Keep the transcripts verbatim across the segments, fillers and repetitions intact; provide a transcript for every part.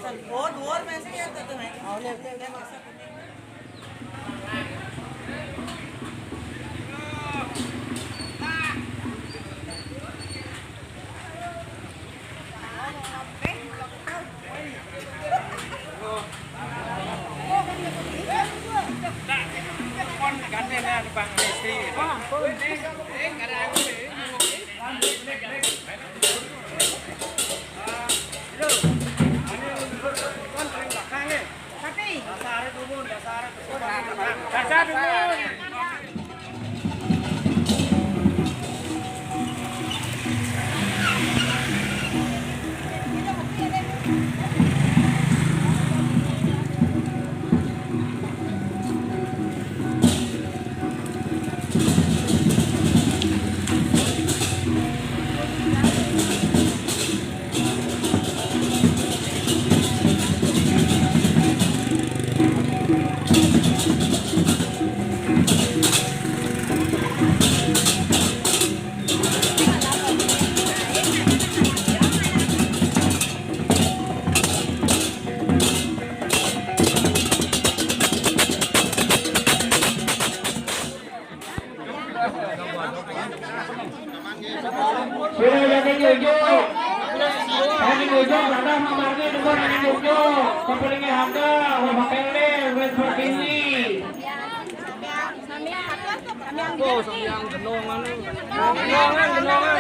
वो डोर में से ही आता था। Sudah jadi nyujuk. Jadi nyujuk, dadah mamargi dukun jadi nyujuk. Kepelingnya harga, wah pakai lem, wes perkini. Oh, sambiang genongan. Genongan, genongan.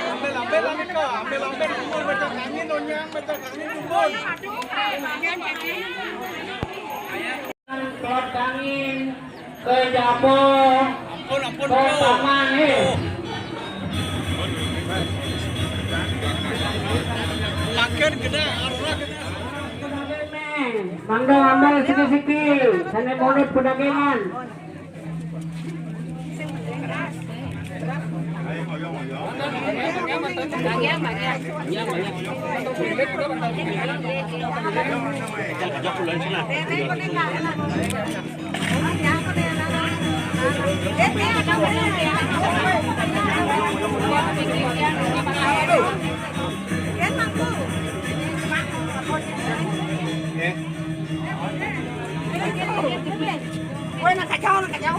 Ambil, ambil, ambil, ambil, ambil, dukun, baca kangin, onyang, baca kangin, dukun. Kelot kangin, ke Jabo, ampun, ampun, ke Bro. Taman, eh. Makin kena, arwah kena. Mangga ngambil siki-siki, sana mulut pedagangan. Woi, nak kacau, nak kacau.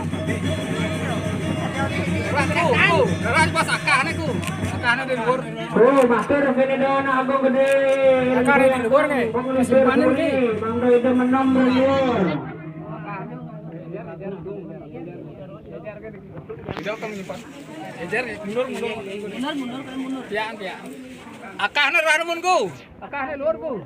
Keras, Bu, Bu. Keras, pas akahnya, Bu. Akahnya di luar. Oh, matur kene dana agung gede. Akahnya di luar, nih. Pengurus simpannya, Bang Doido menom di luar. Tidak, kamu nyimpan. Ejar, mundur, mundur. Mundur, mundur, mundur. Tiaan, tiaan. Akahnya luar, mun, Bu. Akahnya luar, Bu.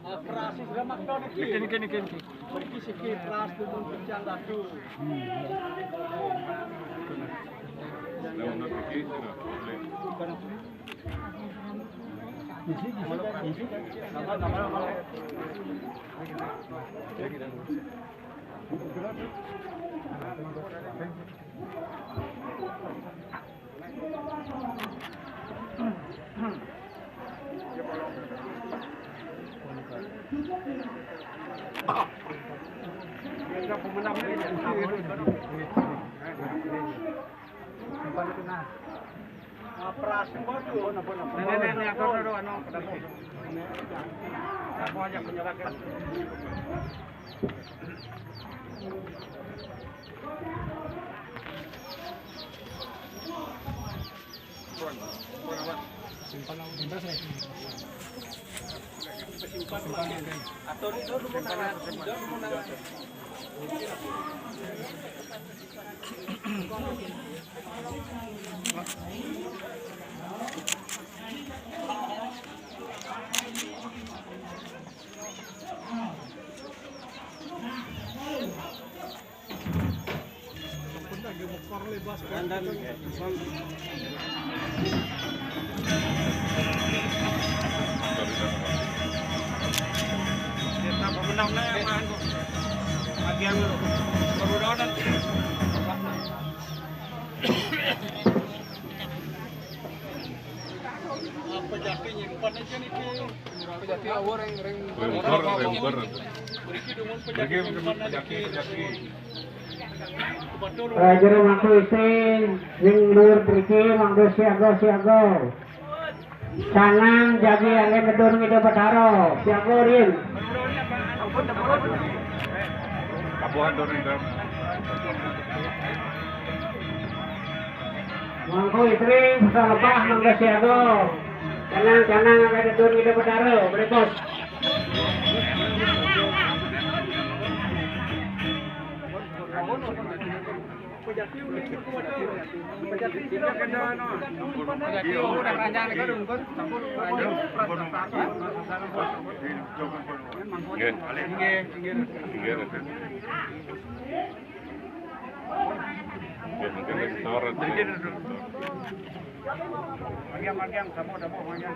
Operasi drama niki. Niki, niki, niki, niki. Mriki siki pras dukun pecah dadu. Lah, ono iki, lho. Nenek, nenek, atur dulu, anu, pedang. Aku aja penyerahkan. Apa jati nyimpan aja nih, Ki? Apa jati awor yang, yang Rembur, rembur. Mriki pejaki, pejaki. Rajuru mangku isin, ning dhuwur mriki mangda siaga-siaga. Sangang jagi ale medun Ida Betara, siaga rin. Tabuhan durung, Dam. Mangku istri bisa lebah mangga siaga. Sangang-sangang ale medun Ida Betara, berikut. Nggih. Nggih. Nggih, mungkin wis sore. Magian, magian, sampun, sampun, magian.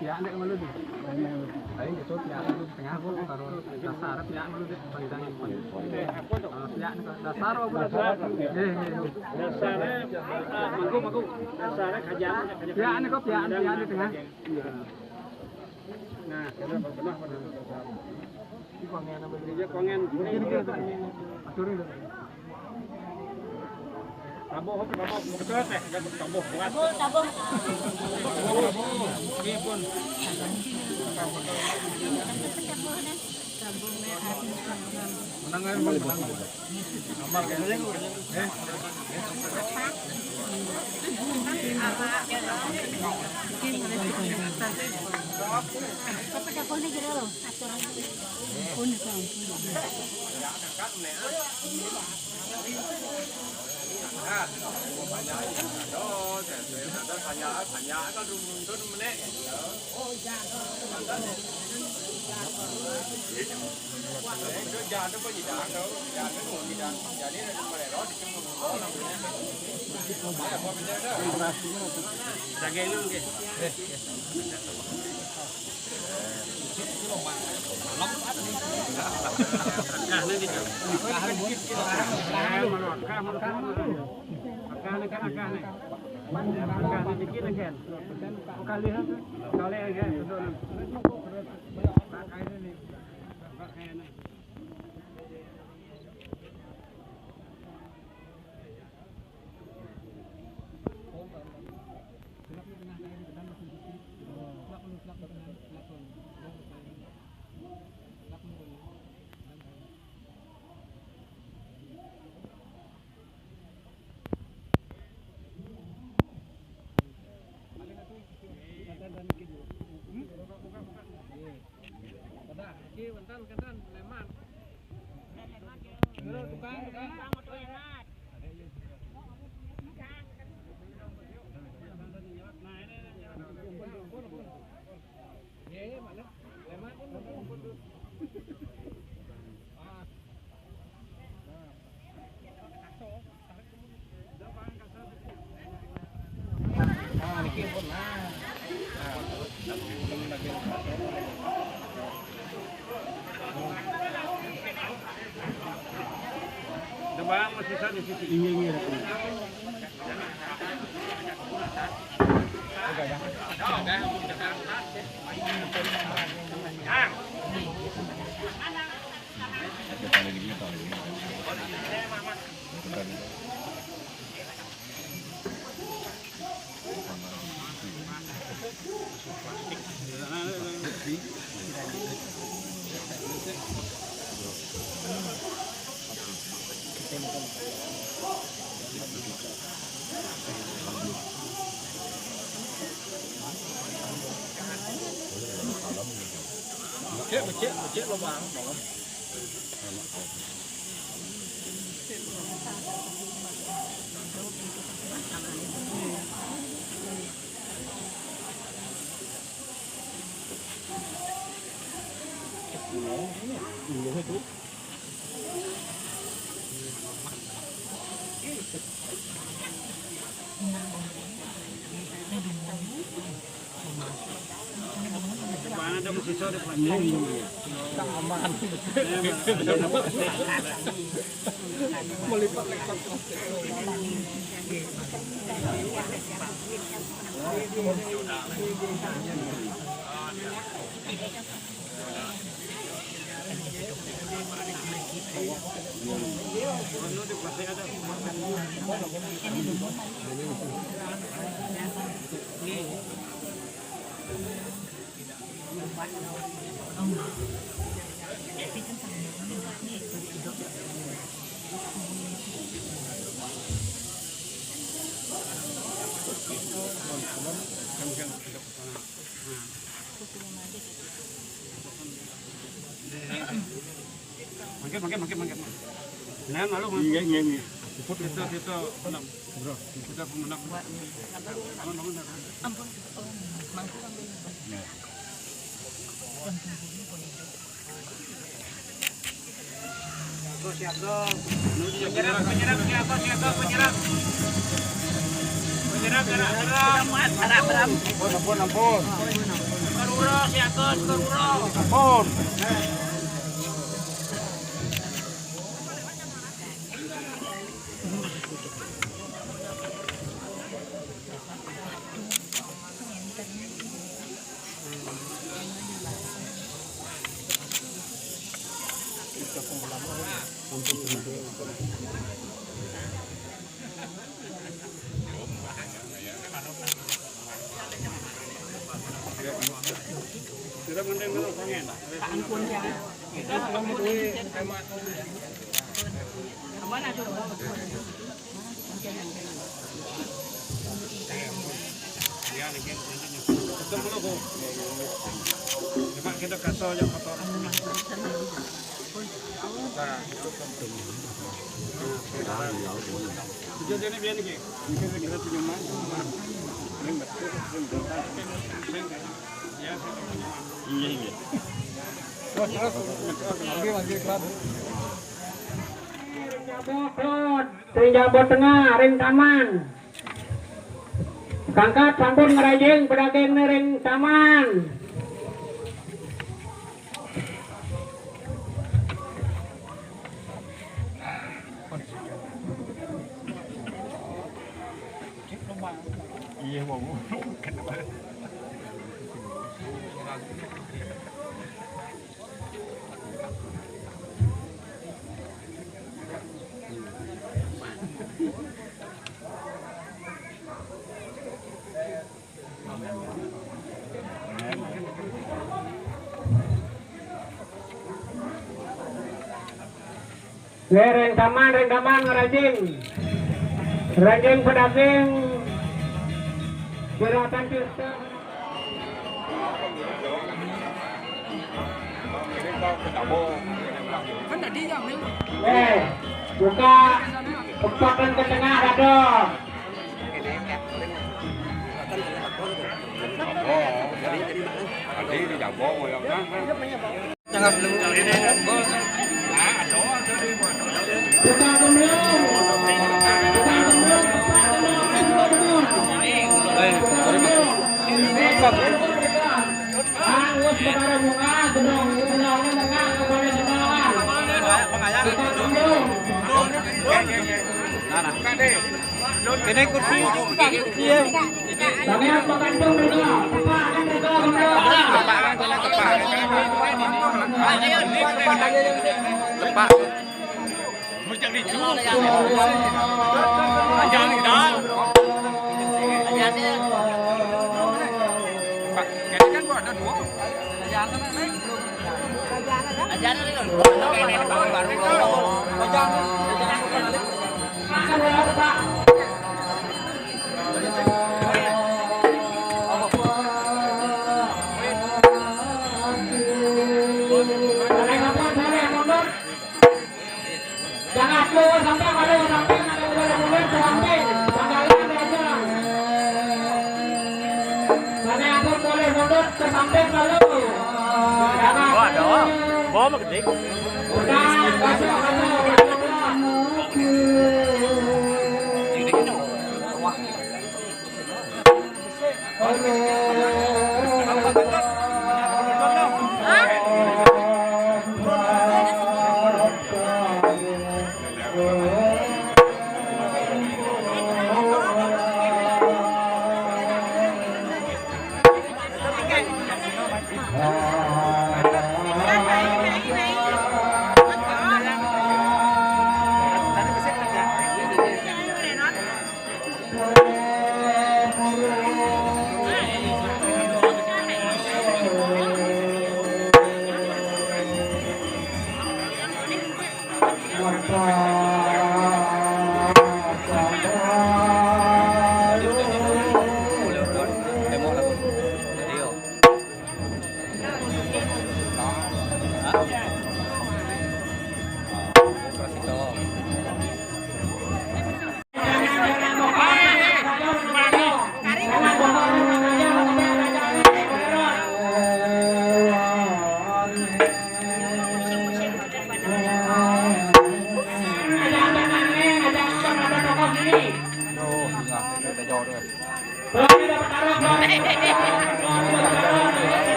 Piak ndek ngono tuh. Ayo, itu piak itu tengah kok karo dasar piak ngono tuh, panggilan. Kalau piak niku dasar apa? Eh, eh. Dasare, mangku, mangku. Dasare kajian. Piak niku piak, piak di tengah. Nah, kena benar, benar. Iya, kongen. Atur itu. Tabuh, tabuh, tabuh, tabuh, tabuh, kuat. Tabuh, tabuh. Tabuh, tabuh. Nggih, pun. Menang ae, menang. Nomor kene. Eh. Apa tabuhne jero lho? Atur. Pun, pun. Depan masih satu sisi. Iya, iya. Becek, becek, becek lubang. Mangkit, mangkit, mangkit, mangkit. Nah, malu, malu. Nggih, nggih, nggih. Kita, kita, bro. Kita pemenang. Ampun, ampun. Mangkit, mangkit. Nggih. Penyerang, penyerang, siapa, siapa, penyerang. Penyerang, gerak, gerak. Ampun, ampun, ampun. Karura, siapa, karura. Ampun. Iya, iya. Terus, terus, terus. Lagi, lagi, Pak. Ring Jabo Tengah, ring taman. Kangkat sampun ngrajing pedagingné ring taman. Iya, wong. Nggih, ring taman, ring taman ngrajing. Ngrajing pedaging jeratan Kristen. Kan tadi ya, Mil. Eh, buka tempat ke tengah, Dadong. Tadi di Jabo, ya kan? Buka kembali. Buka kembali. Buka kembali. Angus Betara Bunga, gedung, gedungnya tengah, kembali sekolah. Buka kembali. Kene kursi, kursi ya. Sampeyan makan dulu. Tepak kan, tepak, tepak. Tepak. Mesti dicu. Jangan dah. Pak, kene kan gua ada dua. Jangan keluar sampai pada sampai, ada boleh mundur ke samping. Tanggalan aja. Sana pun boleh mundur ke samping lalu. Jangan. Wah, ada. Bawa mah gede. Udah, masuk, masuk, masuk.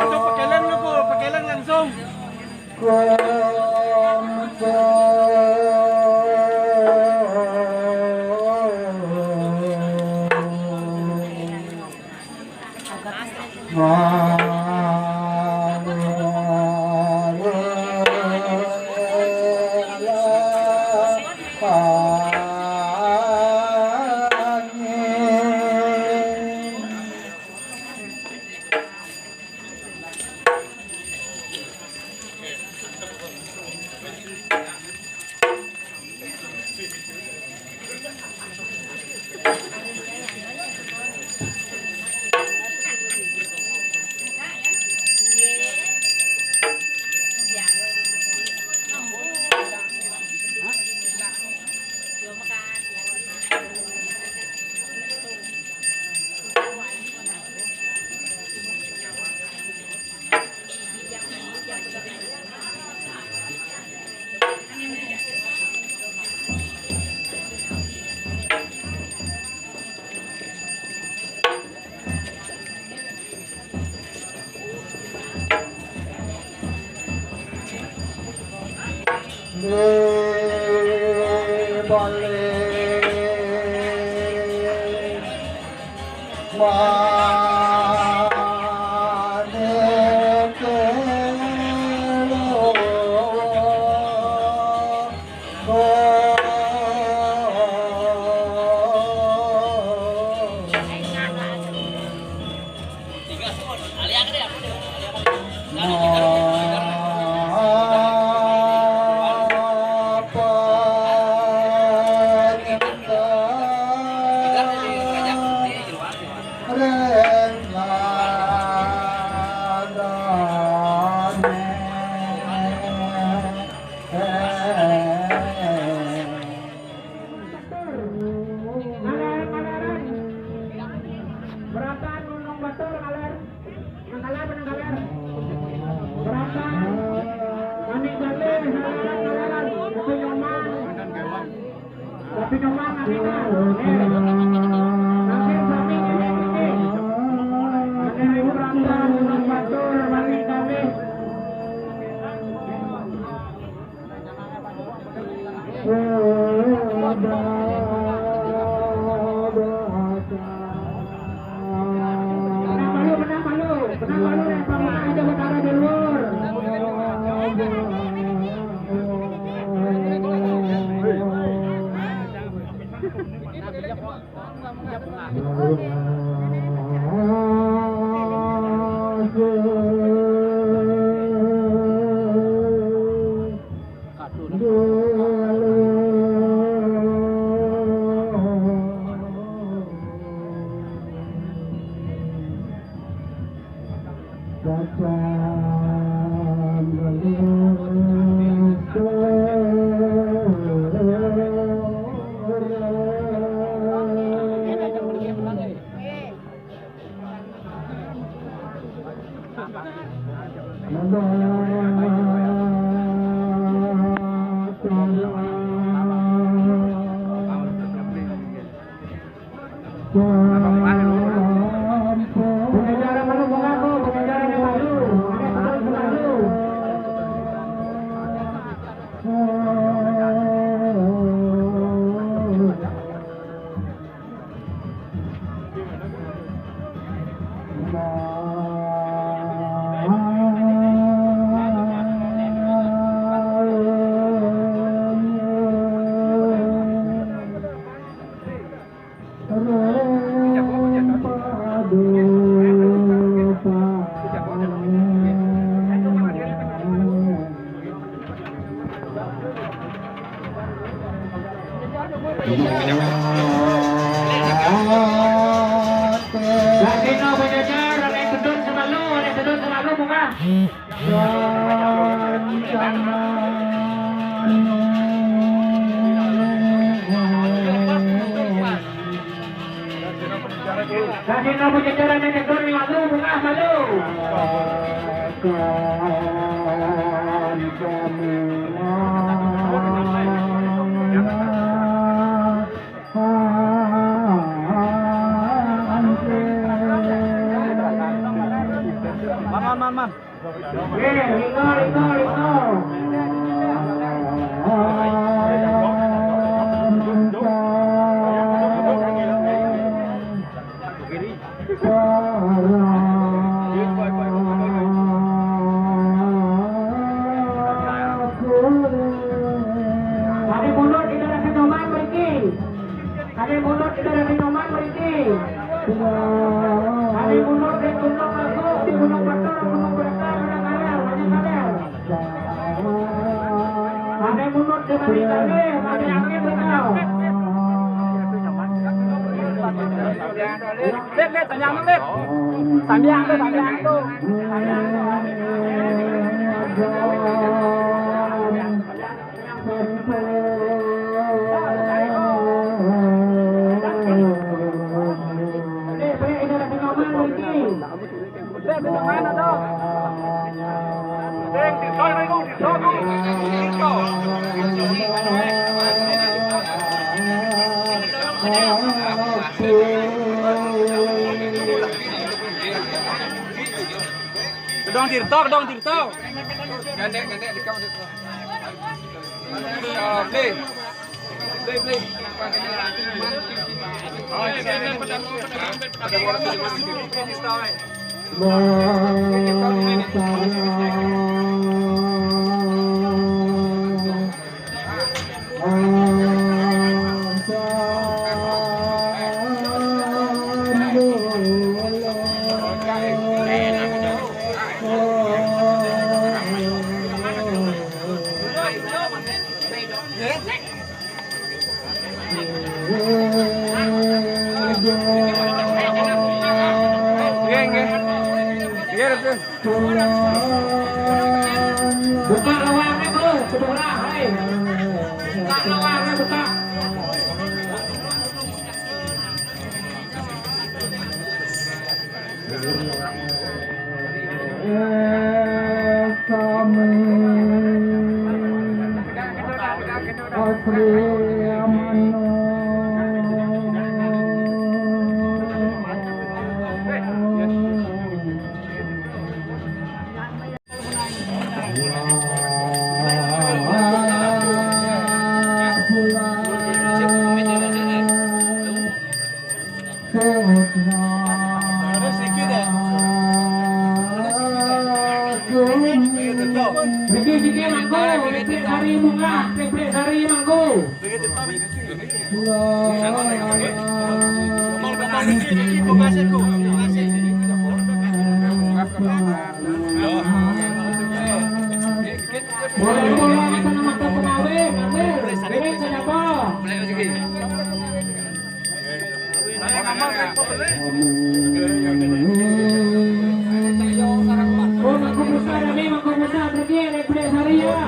Langsung pakai lem lu, Pul. Pakai lem langsung. Ngaler, ngaler. Beratan Gunung Batur, ngaler. Nang ngaler, nang ngaler. Beratan. Mani Gali, ngaler, ngaler. Tapi nyoman. Tapi nyoman, nanti kan. Eh. Nanti sami ini, ini. Ada ibu beratan Gunung Batur, Mani Gali. Menang malu, menang malu, menang malu, yang paling aja utara di luar. Lah, dino penyejar, ada sedot semalu, ada sedot semalu, buka. Kasih nama jajaran yang kedua, malu, buka, malu. Man, man, man, man. Eh, ringo, ringo, ringo. Kami mundur, kita ada pinoman, Ricky. Kami mundur, kita ada pinoman, Ricky. Kami mundur, di Gunung Agung, di Gunung Batur, Gunung Berkah, Gunung Kaler, Gunung Kaler. Kami mundur, di Bali Kaler, Bali Angin, Gunung. Lip, lip, sambiang, lip. Sambiang tu, sambiang tu. Sambiang tu. Tirto dong, Tirto. Gandek, gandek, dekam, dekam. Play. Play, play. Iya, iya. Iya, betul. Buka lawangnya, Bro. Buka, hai. Buka lawangnya, buka. Riki, Riki, mangko, Riki dari Bunga, Riki dari mangko. Boleh, boleh, kita nama ke pegawai, ngambil. Ini siapa? Oh, mangko besar, ini mangko besar, pergi, ini Beli Sari ya.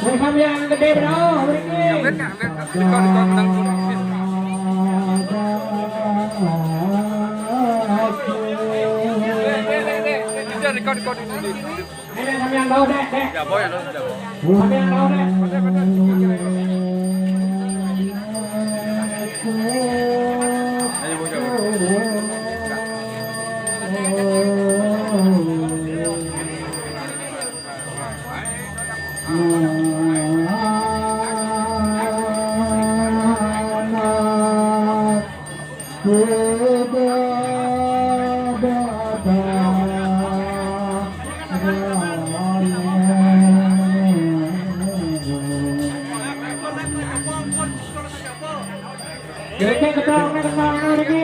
Wis sampeyan gedhe, Bro, mriki. Record, record. Ini sampeyan tahu, Dek, Dek. Ya, boy, lo sudah, boy. Sampeyan tahu, Dek. Ayo, boy, coba. Oke, kita, kita, kita, kita.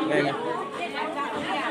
Ini, ini.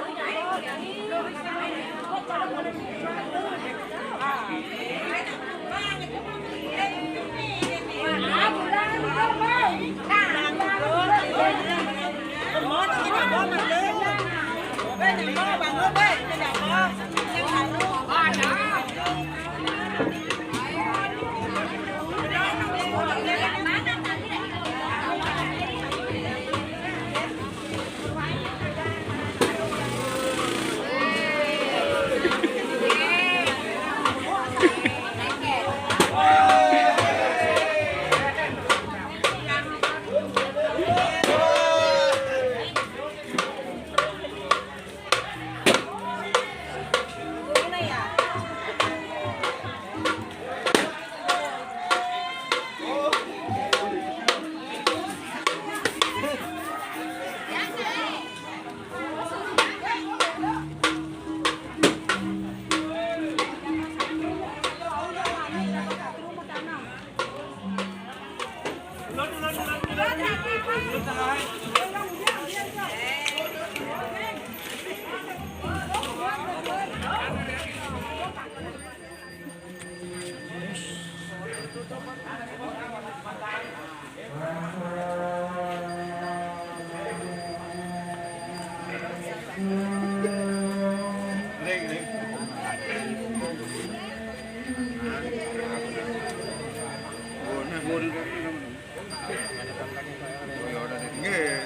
Nggih.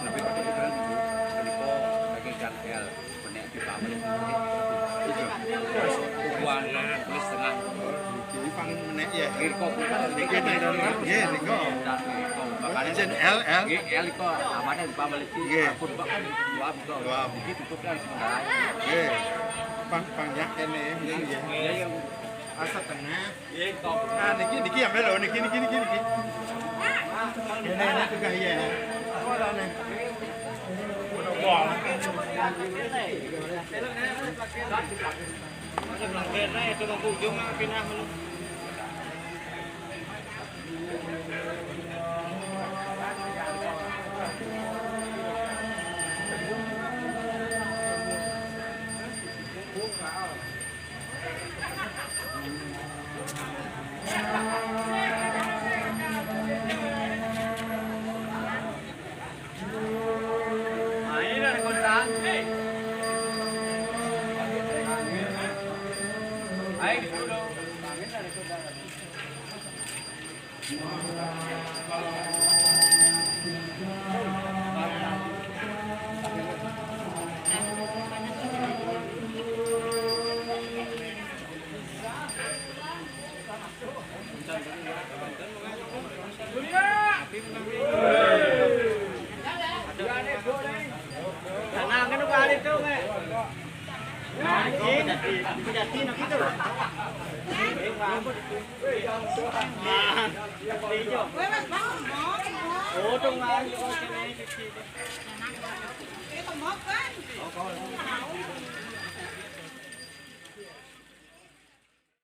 Lebih pada kita juga, lebih kok lagi kan L, menek di pabrik. Itu. Buang tulis tengah. Iki pang menek ya. Nggih, kok bukan. Nggih, nggih, nggih. Makanya Jen L, L. Nggih, L kok amane di pabrik iki. Nggih. Ampun, Pak, kan dua buka. Dua. Iki tutup kan sementara. Nggih. Pang, pang ya kene, ya. Iya, iya. Asa tengah. Nah, niki, niki yang melo, niki, niki, niki, niki. Ini, ini juga iya. Apa nih? Wah. Itu nang ujung, nah, pindah menu.